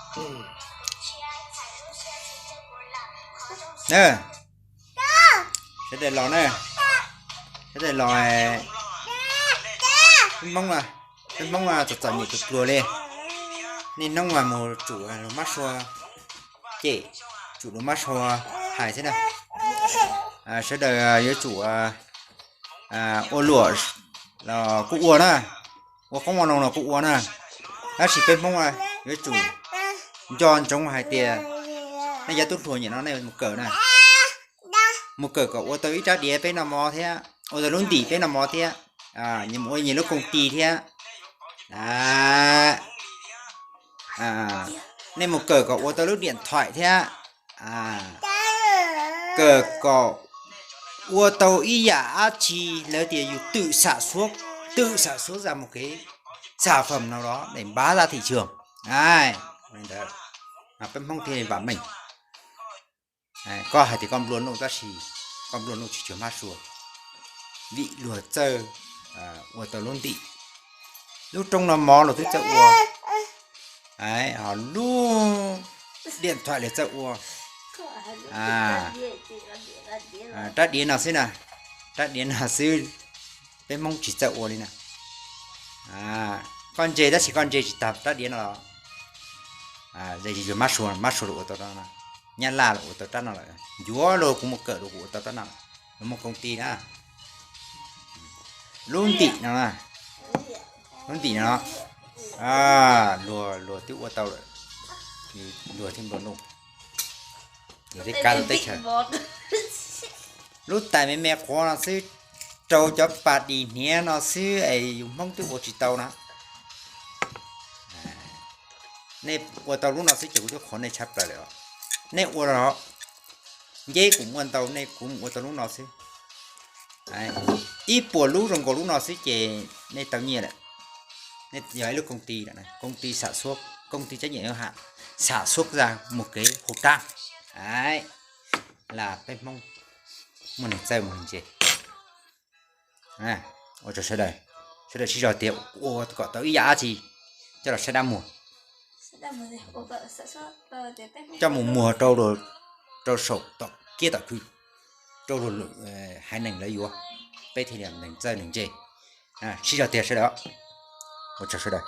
Na, sawv daws los na, sawv daws los. Peb Hmoob, peb Hmoob txom txom nyem pluag pluag li. Niaj hnub mas mus tsum luag mab sua cem, tsum luag mab sua hais xwb na. Sawv daws yuav tsum ua luam los kuj ua na, ua qoob ua loo los kuj ua na, tab sis peb Hmoob yuav tsum nco ntsoov hais tias nej cov tub hluas nyem no nej mus kawm na, mus kawm kom ua tau ib rab diav peb noj mov thiab, ua tau lub ntim peb noj mov thiab, nyias mus ua nyias lub koom ti thiab. Nej mus kawm kom ua tau lub diam thaim thiab, kawm kom ua tau ib yam dab tsi lawv tias yus tự sản xuất, tự sản xuất ra một cái sản phẩm nào đó để bán ra thị trường. Peb Hmoob thiaj li vam meej. Koj hais tias koj nplua nuj tab sis koj nplua nuj tsis tshua mab sua, vim luag txawj ua tau lub ntim, lub roob noj mov luag twb txawj ua, ho lub diam thaim luag txawj ua. Rab diav no xwb na, rab diav no xwb, peb Hmoob tsis txawj ua li na. Koj ntse tab sis koj ntse tsis tag rab diav no los, yog mab sua, mab sua los ua tau rab no, Nyab Laj los ua tau rab no lawm, Ncuav los kuv mus kawm los kuv ua tau rab no, luag muaj koom ti na. Lub ntim no, lub ntim no, luag, luag twb ua tau lawm, luag thiaj nplua nuj, luag thiaj kav tau teb chaws. Lub tais me me qhuav no xwb, rau cov pas dis hniav no xwb es yus Hmoob twb ua tsis tau na. Nej ua tau lub no xwb ces kuv twb qhuas nej tshaj plaws lawm os. Nej ua los, nceb kuv mus ua ntau, nej kuv mus ua tau lub no xwb. Ib puas lub zoo nkaus lub no xwb ces nej tau nyiaj lawm. Nej yog ib lub công ty lawm, công ty sản xuất, công ty trách nhiệm hữu hạn sản xuất ra một cái hộp trang. Lam peb Hmoob muaj neeg txawj muaj neeg ntse. Ua rau sawv daws, sawv daws sib zog tias ua kom tau ib yam dab tsi coj los saib dab muag, coj mus muag rau, rau saum tom kiab tom khw, rau luag haiv neeg lawv yuav, peb thiaj li neeg txawj neeg ntse. Sib zog tiag sawv daws, ua tsaug sawv daws.